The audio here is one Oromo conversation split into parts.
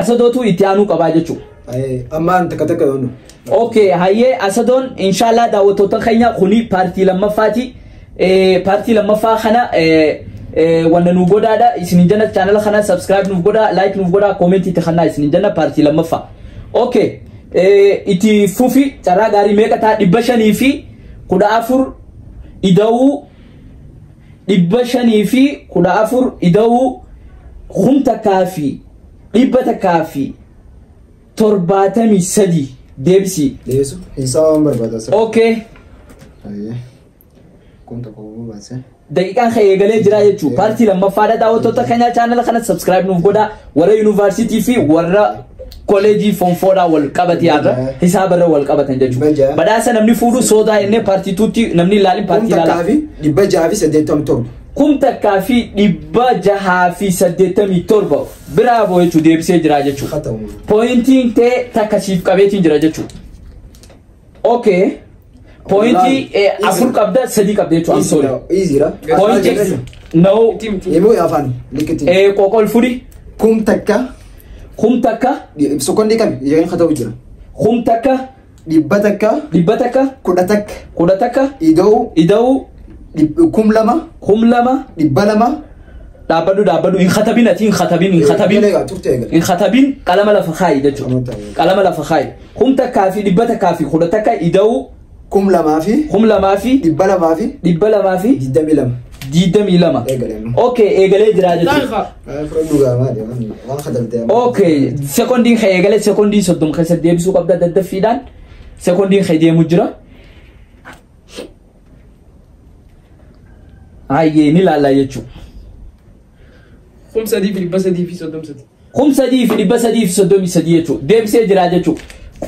Asadootu itti aanuu qabaa jechuudha. Ammaan takka takka yoonu. Okay, hayyee Asadoon inshallah daawwattoota keenya kuni paartii lammaffaati. Paartii lammaffaa kana wanna nu godhaadha. Isinin jenna chaanala kana subscribe nuuf godhaa, like nuuf godhaa, comment itti kennaa isinin jenna paartii lammaffaa. Okay, itti fufi carraa gaarii meeqa ta'a 514 ida'uu 514 ida'uu 1173 deebisi. Deebisu. Hisaaba waan barbaada. Okay. Kun tokko baase. Daqiiqaan kan eegalee jira jechuudha. Paartii lammaffaadha daawwattoota keenya chaanala kana subscribe nuuf godhaa. Warra yuunivarsiitii fi warra koleejii fonfoodhaa wal qabate har'a hisaabarra wal qabatan jechuudha. Badhaasa namni fuudhu soodaa jennee paartii tuutti namni ilaalin paartii ilaala. 1687. 1687 biraavoo jechuudha deebisee jira jechuudha. Pooyintiin ta'e takka siif qabeetiin jira jechuudha. Okay. Pointi 4 qabda 3 qabda jechuudha. I'm sorry. Easy ra. Pointi no. Yemmuu afaan likitti. Qoqol furi. 1000. 1000. Sekoondii kami jedhanii haa ta'u jira. 1000. 100. 100. 11. 11. Ida'uu. Ida'uu. 2000. 2000. 200. Dhaabbadhu hin khatabin ati hin khatabin hin khatabin. Hin khatabin qalama lafa kaayi jechuudha. Qalama lafa kaayi. 1111 ida'uu. 2000 2000 200 200 22. 22. Okay, eegalee jira jechuudha. Okay, sekondiin kee eegalee sekondii 30 keessa deebisuu qabda daddaffiidhaan sekondiin kee deemu jira. Hayyee ni ilaalla jechuudha. 3333. 3333 jechuudha. Deebisee jira jechuudha.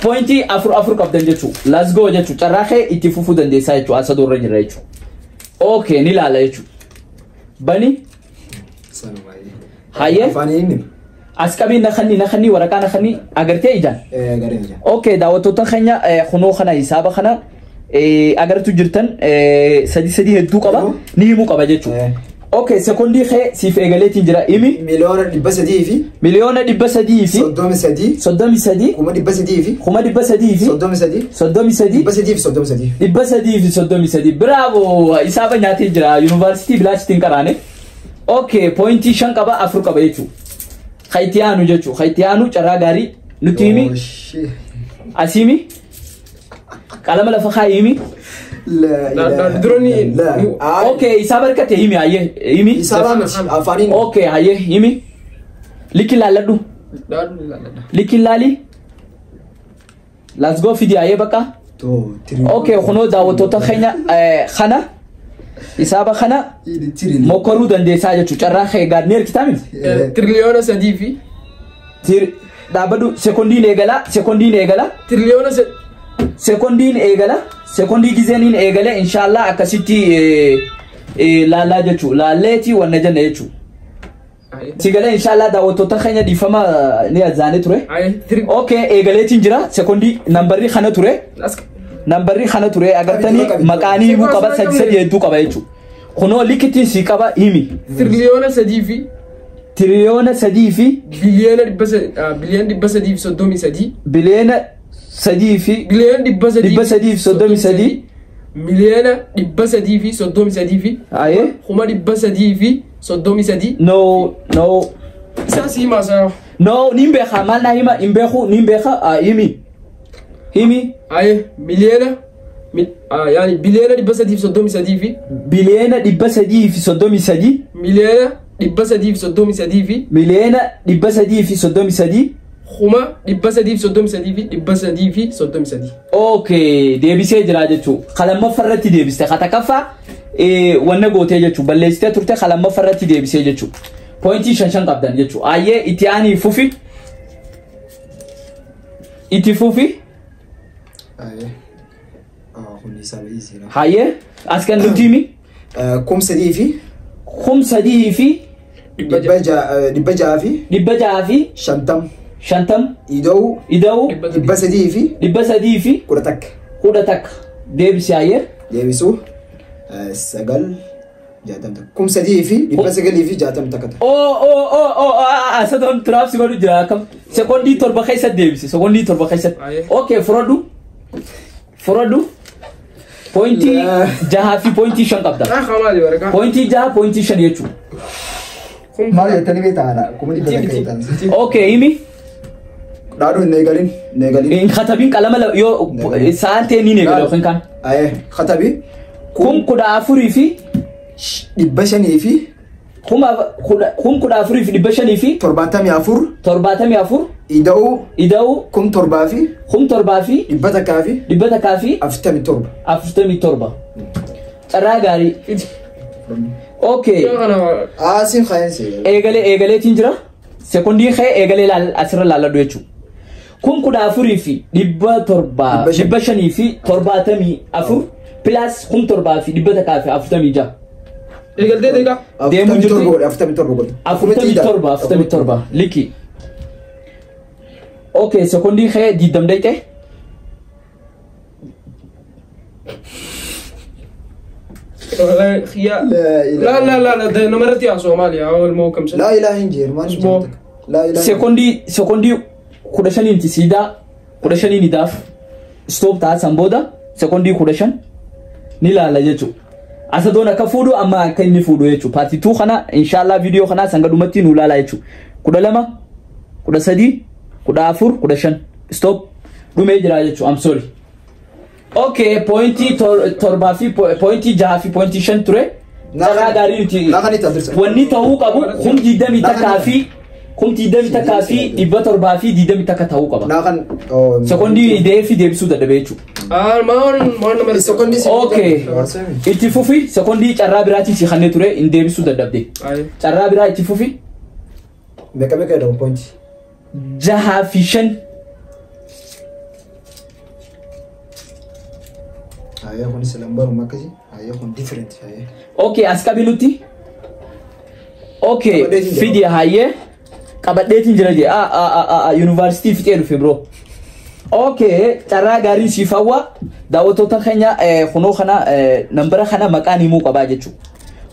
Pointii 4 qabdan jechuudha. Let's go jechuudha. Carraa kee itti fufuu dandeessaa jechuudha. Asa durra jira jechuudha. Okay, ni ilaala jechuudha. Bani? Hayyee? As qabii na kanni waraqaa na kanni agartee ijaan? Okay, daawwattoota keenya kunoo kana hisaaba kana agartu jirtan 3 hedduu qaba ni himuu qaba jechuudha. Okay, sekondii kee siif eegaleetiin jira himi. 300,000,000 300,000,000 33 33 300,000 300,000 33 33 333. 333. Bravo! Hisaaba nyaatee jira. Yuunivarsiitii bilaashitiin qaraane. Okay, poointii 5 qaba 4 qaba jechuudha. Kan itti aanu jechuudha. Kan itti aanu carraa gaarii nutti himi. As himi. Qalama lafa kaayi himi. Okay, hisaaba harkate himi hayyee himi. Hisaaba miti afaaniin. Okay, hayyee himi. Likki laalladhu. Likki laali. Let's go fidi hayyee bakka. Okay, kunoo daawwattoota keenya kana hisaaba kana mokoruu dandeessaa jechuudha. Carraa kee gaadni harkitaa miti. 3 fi Dhaabbadhu sekondiin eegala sekondiin eegala. 3 Sekondiin eegala sekondii gizeeniin eegale inshallah akkasitti laallaa jechuudha. Laalleetii wanna jenna jechuudha. Si galee inshallah daawwattoota keenya dhiifama ni azaanee ture. Okay, eegaleetiin jira sekondii nambarri kana ture. Nambarri kana ture agartanii maqaanii himuu qaba 3 hedduu qaba jechuudha. Kunoo likkitiin si qaba himi. 3 fi 3 fi 333 biliyoona 3 fi 333 333,000,000 fi Aye. 333,000. No no. Isaan si himaa isaa. No niin beekaa maal naa hima hin beeku niin beekaa himi. Himi. Aye miliyoona yaani 333,000,000 fi 333,000,000 333,000,000 fi 333,000,000 333,000 fi 333. Okay, deebisee jira jechuudha. Kalammaffaa irratti deebiste. Katakaffaa wanna gootee jechuudha. Balleessitee turte kalammaffaa irratti deebisee jechuudha. Poointii 5 qabdan jechuudha. Ayyee itti aanii fufi. Itti fufi. Hayyee as kan nuti himi. 3000 fi 3000 fi 600 fi 600 fi 50. 50. Ida'uu. Ida'uu. 300 fi 300 fi 11. 11. Deebisee hayyee. Deebisuu 9 Jaatamii takka. 3961. Oo, asadoon tiraapsi godhu jira akkam. Sekondii 7 keessatti deebise. Sekondii 7 keessatti. Aye. Okay, fudhadhu. Fudhadhu. Poointii 6 fi poointii 5 qabda. Ah, maali waraqaa? Poointii 6 poointii 5 jechuudha. Maal jettanii beektaa haadha? 100,000 jettan. Okay, himi. Dhaaduu hin eegalin. Hin eegalin. Hin katabiin qalama yoo sa'aan ta'e ni eegala yookiin kaan. Aye. Katabii. 14,000 fi 500 fi 14,500 fi 74 74 ida'uu ida'uu 7,000 fi 7,000 fi 100 fi 100 fi 47. 47. Carraa gaarii. Okay. Asiin kaayensi. Eegalee eegaleetiin jira. Sekondii kee eegalee asirra laalladhu jechuudha. 14,700 574 plus 7,146. Eegaltee deegaa. Deemuu jirti. 47 godhe 47 godhe. 47 47 liki. Okay, sekondii kee 20 dayte. Xiyaa. La la la la namarratti haa Soomaaliyaa walmoo kamsa. Laa ilaaha hin jiru maal hin jiru. Laa ilaaha. Sekondii 15 siidaa 15 idaaf stop ta'a san booda sekondii 15 ni laala jechuudha. Asadoon akka fuudhu amma akka inni fuudhu jechuudha. Part 2 kana inshallah viidiyoo kana sanga dhumatti nu laala jechuudha. 12 13 14 15 stop dhumee jira jechuudha. I'm sorry. Okay, pointii 7 fi pointii 6 fi pointii 5 ture. Carraa gaarii nuti Naa kan itti adirsa. wanni ta'uu qabu 21,000 fi 21 fi 721 ta'uu qaba. Naa kan. Sekondii idee fi deebisuu dadhabee jechuudha. Ah, maan maan namarratti. Sekondii si. Okay. Itti fufi sekondii carraa biraatiin si kannee ture hin deebisuu dadhabde. Aye. Carraa biraa itti fufi Meeqa meeqa jedhamu pointii? 6 fi 5. Ayyee kunis lambaruma akkasii. Ayyee kun different. Ayyee. Okay, as qabi nutti. Okay, Qabadheetiin jira. fidi hayyee. Qabadheetiin jira jee. Ah ah ah ah yuunivarsiitii fixee dhufe bro. Okay, carraa gaarii siif hawwa. Daawwattoota keenya kunoo kana nambara kana maqaan himuu qabaa jechuudha.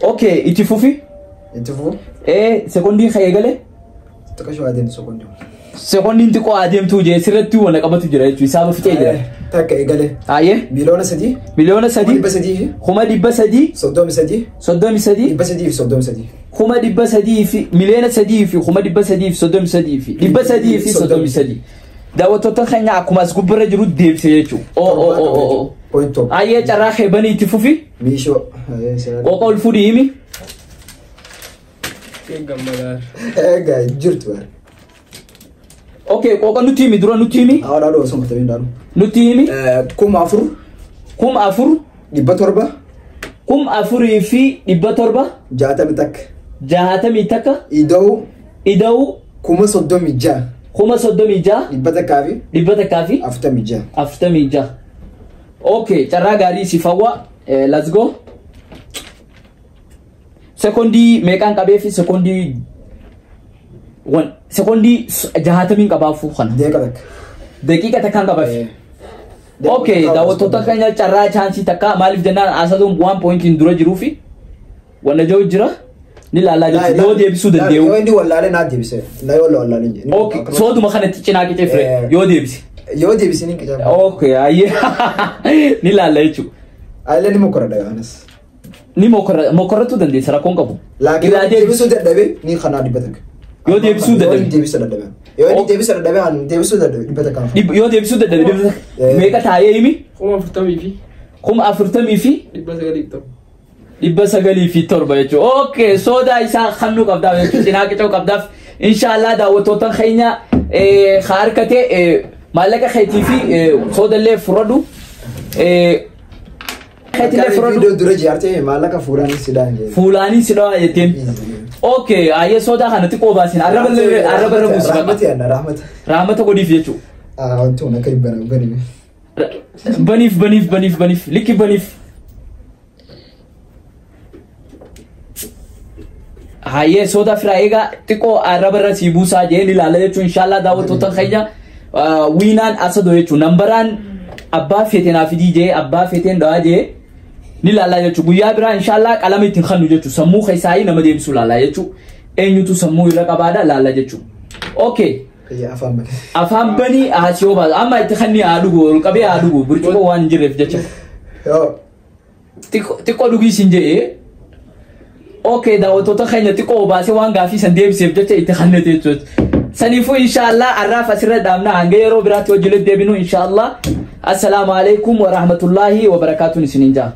Okay, itti fufi. Itti fufu. Sekondii kee eegale. Xiqqaa shoo adeemtu sekondii. Sekondiin xiqqoo adeemtuu jee sirratti wal qabatu jira jechuudha. Isaaba fixee jira. Takka eegale. Hayyee. 3,000,000. 3,000,000. 300,000 300,000. 33. 33. 333. 300,000 fi 3,000,000 fi 333 333. Daawwattoota keenya akkuma as gubbarra jiru deebise jechuudha. Oo oo oo oo. Point top. Hayyee carraa kee banii itti fufi. Miishoo. Ayyee seera. Qoqa ol fuudhii himi. Gammadaa. Egaa jirtu bare. Okay, qoqa nutti himi dura nutti himi. Haa dhaadhu osoo hin katabiin dhaadhu. Nutti himi. 4,000. 4,000. 700. 4,700. 61. 61. Ida'uu. Ida'uu. 36,000. 36,000. 100 fi. 100 fi. 46. 46. Okay, carraa gaarii siif hawwa. Let's go. Sekondii meeqaan qabee fi sekondii wan sekondii 60 qabaafuu kana. Deeqa takka. Daqiiqa takkaan qabaaf. Okay, daawwattoota keenya carraa chaansii takka maaliif jennaan asaduun waan poointiin dura jiruu fi wanna jiru jira ni laalaa jechuudha yoo deebisuu danda'u. Yoo inni wallaalee naa deebise. Na yoo wallaalee hin jedhu. Okay, sooduma kanatti cinaa qicee fire yoo deebise. Yoo deebise ni qicaa. Okay, ayyee ni laalla jechuudha. Ayilee ni mokora dha anas. Ni mokorratuu dandeessa rakkoon qabu. Laakiin Irraa deebisi. deebisuu dadhabe ni kanaa 100. Yoo deebisuu dadhabe. Yoo inni deebisuu dadhabe. Yoo inni deebisuu dadhabe an deebisuu dadhabe 100. Yoo deebisuu dadhabe 100 meeqa taa'ee himi? 40,000 fi 40,000 fi 907. 907 jechuudha. Okay, soda isaa kannuu qabdaaf jechuudha. Cinaa qicoo qabdaaf. Inshallah daawwattoota keenya harkatee maallaqa keetii fi soodallee fudhadhu. Keetillee fudhadhu. Viidiyoo dura jaartee maallaqa fuudhanii sidaan jedhe. Fuulaanii si dhawaa jetteen. Okay, ayyee sodaa kana xiqqoo baasin. Arraba arraba irra buusi. Rahmati anna rahmati. Rahmata godhiif jechuudha. Ah wanti kun akka hin baname. Baniif baniif baniif baniif likki baniif. Hayyee soda firaa eegaa xiqqoo arraba irra sii buusaa jeen ilaala jechuun inshallah daawwattoota keenya wiinaan asadoo jechuun nambaraan abbaa feeteen haa fidii jee abbaa feeteen dhawaa jee Ni laallaa jechuudha. Guyyaa biraa inshaallah qalama ittiin kannu jechuudha. Sammuu keessaayii nama deebisuu laallaa jechuudha. Eenyutu sammuu irra qabaadha laallaa jechuudha. Okay. Ayya afaan bane. Afaan banii haasiyoo baasa. Amma itti kanni haa dhugu ol qabee haa dhugu burcuqqoo waan hin jirreef jecha. Yoo. Xiqqoo dhugii siin jedhee. Okay, daawwattoota keenya xiqqoo obaasee waan gaafii san deebiseef jecha itti kannete jechuudha. Saniifuu inshaallah arraaf asirra dhaabna hanga yeroo biraatti wajjin deebinu inshaallah. Assalaamu alaikum wa rahmatullahi wa barakaatuun isiniin jaa.